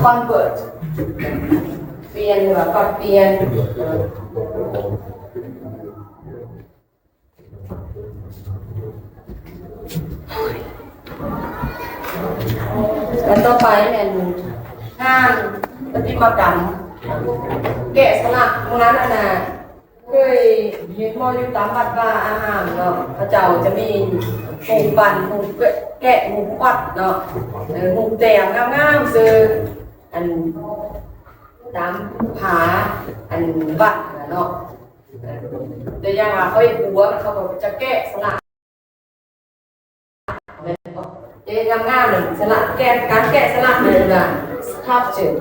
convert ປ່ຽນ ຫຼືວ່າປັບປ່ຽນ. ອັນຕໍ່ໄປແມ່ນງານປະຕິມາກຳ ແກະສະຫຼັກ. ມື້ນັ້ນຫັ້ນນະ ເຄີຍເຫັນບໍ່ ຢູ່ຕາມວັດວາອາຮາມເນາະ, ເຂົາເຈົ້າຈະມີຮູບປັ້ນ, ຮູບແກະ, ຮູບຂວັດເນາະ, ເອີ ຮູບແຕ້ມງາມໆ ຊື່ ອັນ ຕາມຝາ ອັນ ວັດຫັ້ນນະເນາະ. ຕົວຢ່າງວ່າເຂົາເຮັດບົວ ເຂົາກໍຈະແກະສະຫຼັກ ແມ່ນບໍ່? ເຮັດງາມໆ ສະຫຼັກ ແກະ ການແກະສະຫຼັກເປັນ sculpture.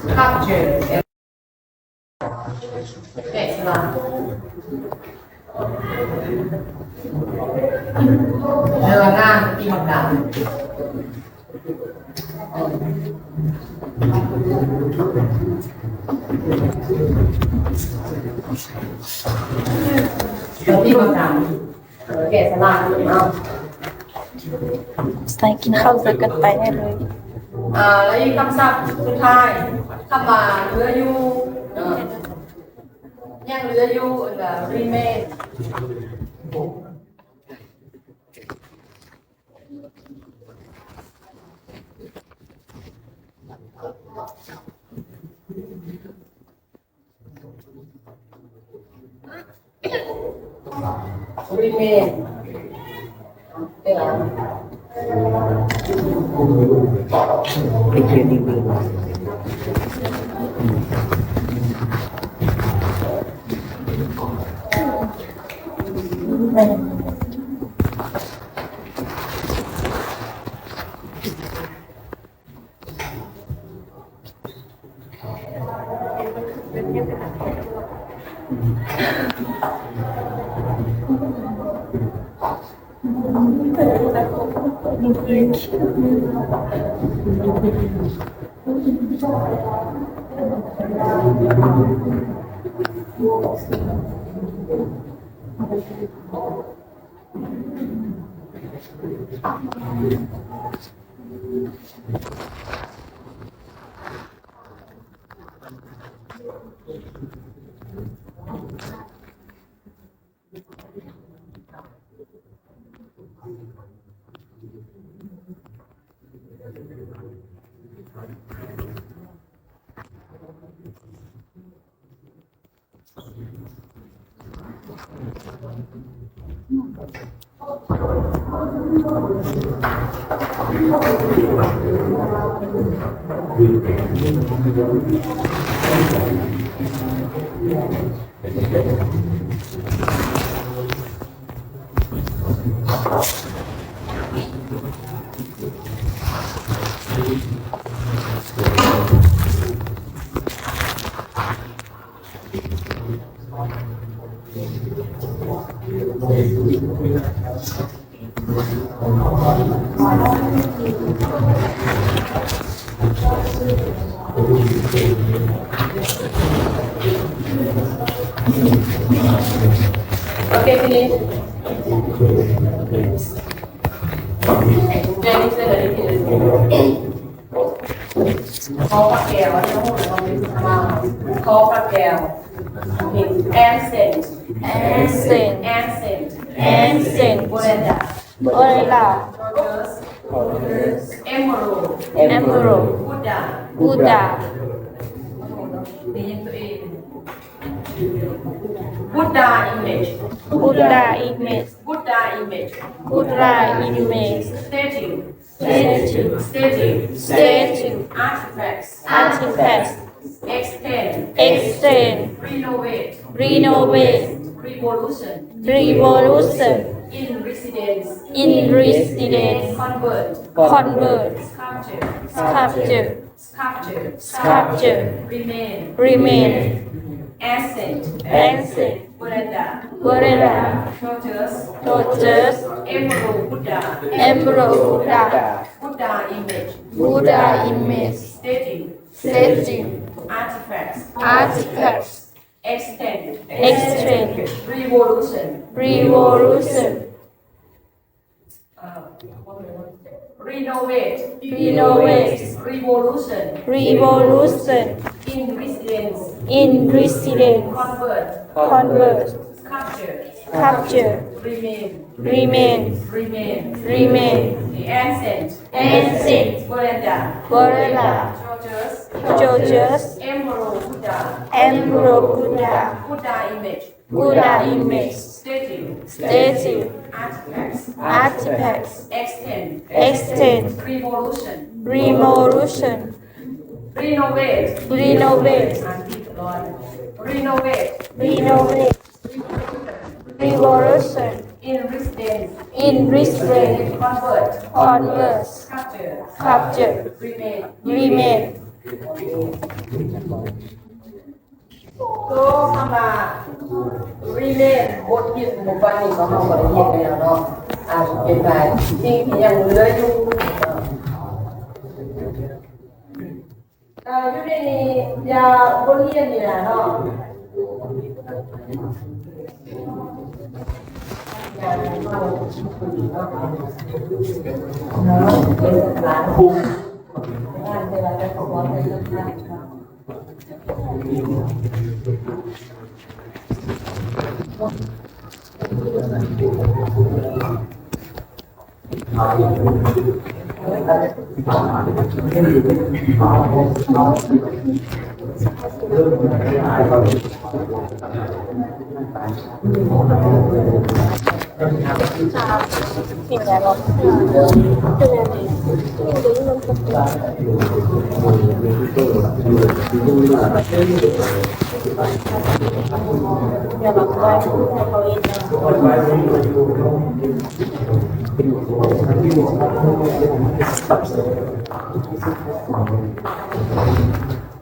Sculpture. ແກະສະຫຼັກ ເລື່ອງງານປະຕິມາກຳ ປະຕິມາກຳ ເອີ ແກະສະຫຼັກເນາະ. ໃສ່ກິນເຂົ້າໃສ່ກັນໄປໄດ້ເລີຍ. ອ່າ ແລ້ວອີກຄຳສັບສຸດທ້າຍ ຄຳວ່າເຫຼືອຢູ່ ເອີ ຍັງເຫຼືອຢູ່ ອັນວ່າ remain. remain. Okay, finish. ຂໍພະແກ້ວ ຂໍພະແກ້ວ Ancient. Ancient. Ancient. Ancient. Veranda. Veranda. Tortoise. Emerald. Emerald. Buddha. Buddha. Buddha image. Buddha image. Buddha image. Buddha image. Statue. Statue. Statue. Statue. Artifacts. Artifacts. Extend. Extend. Renovate. Renovate. Revolution. Revolution. In residence. In residence. Convert. Convert. Sculpture. Sculpture. Sculpture. Sculpture. Remain. Remain. Ancient. Ancient. Veranda. Veranda. Tortoise. Tortoise. Emerald Buddha. Emerald Buddha. Buddha image. Buddha image. Statue. Statue. Artifacts. Artifacts. Extend. Extend. Revolution. Revolution. Renovate. Renovate. Revolution. Revolution. In residence. In residence. Convert. Convert. Capture. Capture. Remain. Remain. Remain. Remain. Ancient. Ancient. Veranda. Veranda. George's. George's. Emperor Buddha. Emperor Buddha. Buddha image. Buddha image. Statue. Statue. Artifacts. Artifacts. Extend. Extend. Revolution. Revolution. Renovate. Renovate. Renovate. Renovate. Revolution. In residence. In residence. Convert. Convert. Capture. Capture. Remain. Remain. ໂຕຄຳວ່າ remain ບົດຮຽນໝູ່ປານນີ້ຂອງເຮົາກໍໄດ້ຮຽນໄປແລ້ວເນາະ. ອາ ເປັນໄປ ສິ່ງທີ່ຍັງເຫຼືອຢູ່ ເອີ ຢູ່ໃນນີ້ ຢ່າ ບົດຮຽນນີ້ລະເນາະ.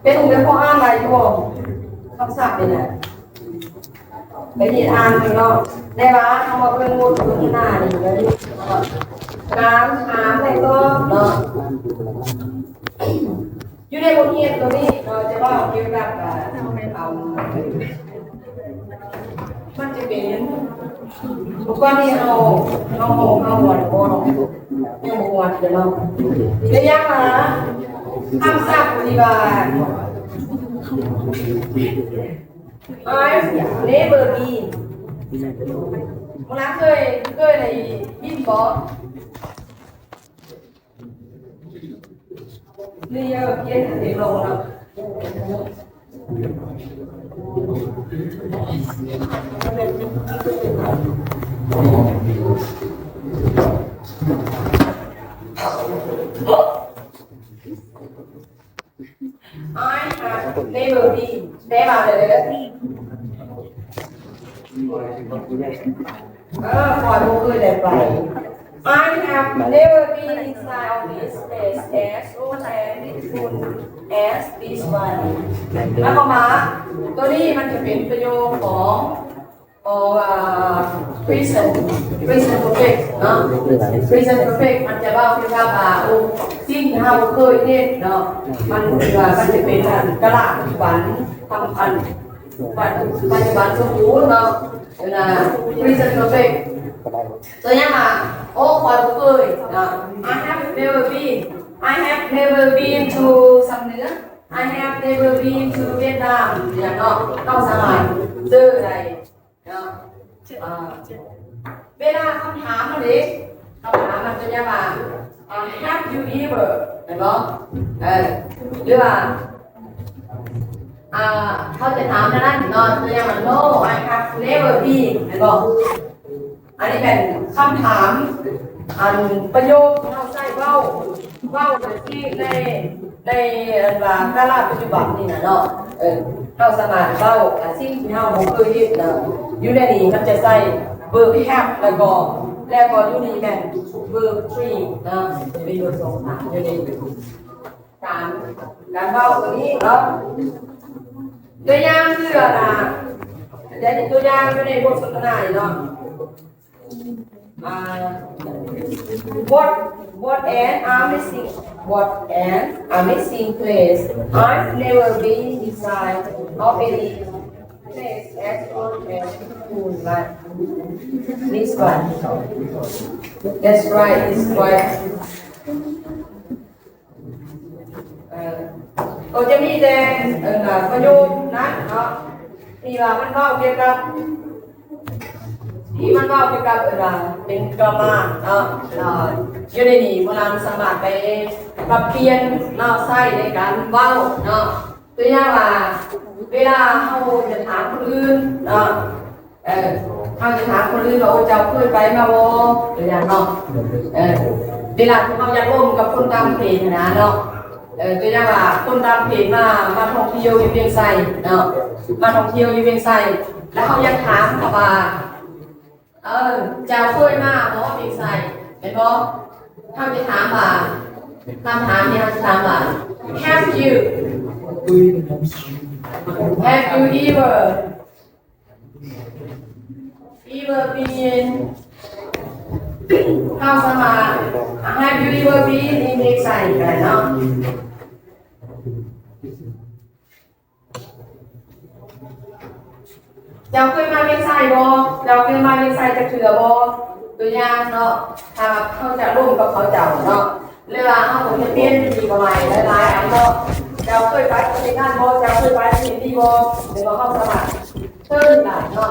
ເປັນ ເປັນພໍອ່ານໄດ້ຢູ່ບໍ່? ຄຳສັບນີ້ນະ ໄປເຮັດອ່ານເບິ່ງເນາະ. ແຕ່ວ່າເຮົາມາເບິ່ງບົດສົນທະນານີ້ ການຖາມ ແລະ ຕອບເນາະ. ຢູ່ໃນບົດຮຽນຕົວນີ້ເນາະ ຈະເວົ້າກ່ຽວກັບ ອາ ອາ ມັນຈະເປັນ ທຸກວັນນີ້ເຮົາ ເຮົາ ເຮົາ ເຮົາມ່ວນບໍ່? ຍັງບໍ່ມ່ວນເດີເນາະ. ຕົວຢ່າງວ່າ ຄຳສັບທີ່ວ່າ I've never been ບໍ່ລະ ເຄີຍ ເຄີຍໄດ້ຍິນບໍ່? ນີ້ເອີ ຂຽນໃຫ້ເດັກນ້ອຍເນາະ. I have never been ແປວ່າເດີ ເອີ ຂ້ອຍບໍ່ເຄີຍໄດ້ໄປ. I have never been inside of this place as old and beautiful as this one. ໝາຍຄວາມວ່າ ຕົວນີ້ມັນຈະເປັນປະໂຫຍກຂອງ ຂອງ ອ່າ present present perfect ເນາະ. Present perfect ມັນຈະເວົ້າກ່ຽວກັບວ່າ ໂອ້ ສິ່ງທີ່ເຮົາເຄີຍເຮັດເນາະ ມັນ ມັນຈະເປັນ ອັນ ກາລະປັດຈຸບັນ ທຳ ອັນ ປັດ ປັດຈຸບັນສົມບູນເນາະ. ເວລາ present perfect ຕົວຢ່າງວ່າ ໂອ້ ຂ້ອຍບໍ່ເຄີຍເນາະ. I have never been I have never been to ຊຳເໜືອ. I have never been to Vietnam ຢ່າງເນາະ. ເຮົາສາມາດເຈີໄດ້ເນາະ. ອ່າ ເວລາຄຳຖາມມັນເດ ຄຳຖາມມັນຕົວຢ່າງວ່າ ອ່າ Have you ever ແມ່ນບໍ່? ເອີ ຫຼືວ່າ ອ່າ ເຮົາຈະຖາມແນວນັ້ນເນາະ ຕົວຢ່າງວ່າ No, I have never been ແມ່ນບໍ່? ອັນນີ້ແມ່ນຄຳຖາມ ອັນປະໂຫຍກທີ່ເຮົາໃຊ້ເວົ້າ ເວົ້າໂດຍທີ່ໃນ ໃນ ອັນວ່າກາລະປັດຈຸບັນນີ້ນະເນາະ. ເອີ ເຮົາສາມາດເວົ້າ ອາ ສິ່ງທີ່ເຮົາບໍ່ເຄີຍເຮັດນະ ຢູ່ໃນນີ້ມັນຈະໃຊ້ verb have ແລ້ວກໍ ແລ້ວກໍຢູ່ນີ້ແມ່ນ verb three ນະ ຈະມີ verb ສອງ ສາມ ຢູ່ໃນ ການ ການເວົ້າຕົວນີ້ເນາະ. ຕົວຢ່າງຄື ອັນນະ ຕົວຢ່າງຢູ່ໃນບົດສົນທະນານີ້ເນາະ ອ່າ ບົດ What an amazing, what an amazing place. I've never been inside of any place as old as moon like this one. That's right, it's quite ເອີ ກໍຈະມີແຕ່ ເອີ ປະໂຫຍກນັ້ນເນາະ ທີ່ວ່າມັນເວົ້າກ່ຽວກັບ ທີ່ມັນເວົ້າກ່ຽວກັບ ເອີ ວ່າເປັນກຣາມາເນາະ ເອີ ຢູ່ໃນນີ້ພວກເຮົາສາມາດໄປປັບປ່ຽນເນາະ ໃຊ້ໃນການເວົ້າເນາະ ຕົວຢ່າງວ່າ ເວລາເຮົາຈະຖາມຄົນອື່ນເນາະ ເອີ ເຮົາຈະຖາມຄົນອື່ນວ່າ ໂອ້ ເຈົ້າເຄີຍໄປມາບໍ່? ຕົວຢ່າງເນາະ ເອີ ເວລາທີ່ເຮົາຢາກລົມກັບຄົນຕ່າງປະເທດຫັ້ນນະເນາະ ເອີ ຕົວຢ່າງວ່າຄົນຕ່າງປະເທດມາ ມາທ່ອງທ່ຽວຢູ່ວຽງໄຊເນາະ ມາທ່ອງທ່ຽວຢູ່ວຽງໄຊ ແລ້ວເຮົາຢາກຖາມເຂົາວ່າ ເອີ ເຈົ້າເຄີຍມາບໍ່ວຽງໄຊ? ແມ່ນບໍ່? ເຮົາຈະຖາມວ່າ ຄຳຖາມທີ່ເຮົາຈະຖາມວ່າ Have you, have you ever Ever been ເຮົາສາມາດ Have you ever been in ວຽງໄຊ ກໍໄດ້ເນາະ ເຈົ້າເຄີຍມາວຽງໄຊບໍ່? ເຈົ້າເຄີຍມາວຽງໄຊຈັກເທື່ອບໍ່? ຕົວຢ່າງເນາະ ຖ້າເຮົາຈະລົມກັບເຂົາເຈົ້າເນາະ ຫຼືວ່າເຮົາກໍຈະປ່ຽນເປັນທີ່ກະໄໝຫຼາຍໆອັນເນາະ ເຈົ້າເຄີຍໄປປະເທດນັ້ນບໍ່? ເຈົ້າເຄີຍໄປປະເທດນີ້ບໍ່? ຫຼືວ່າເຮົາສາມາດເຊີນໄດ້ເນາະ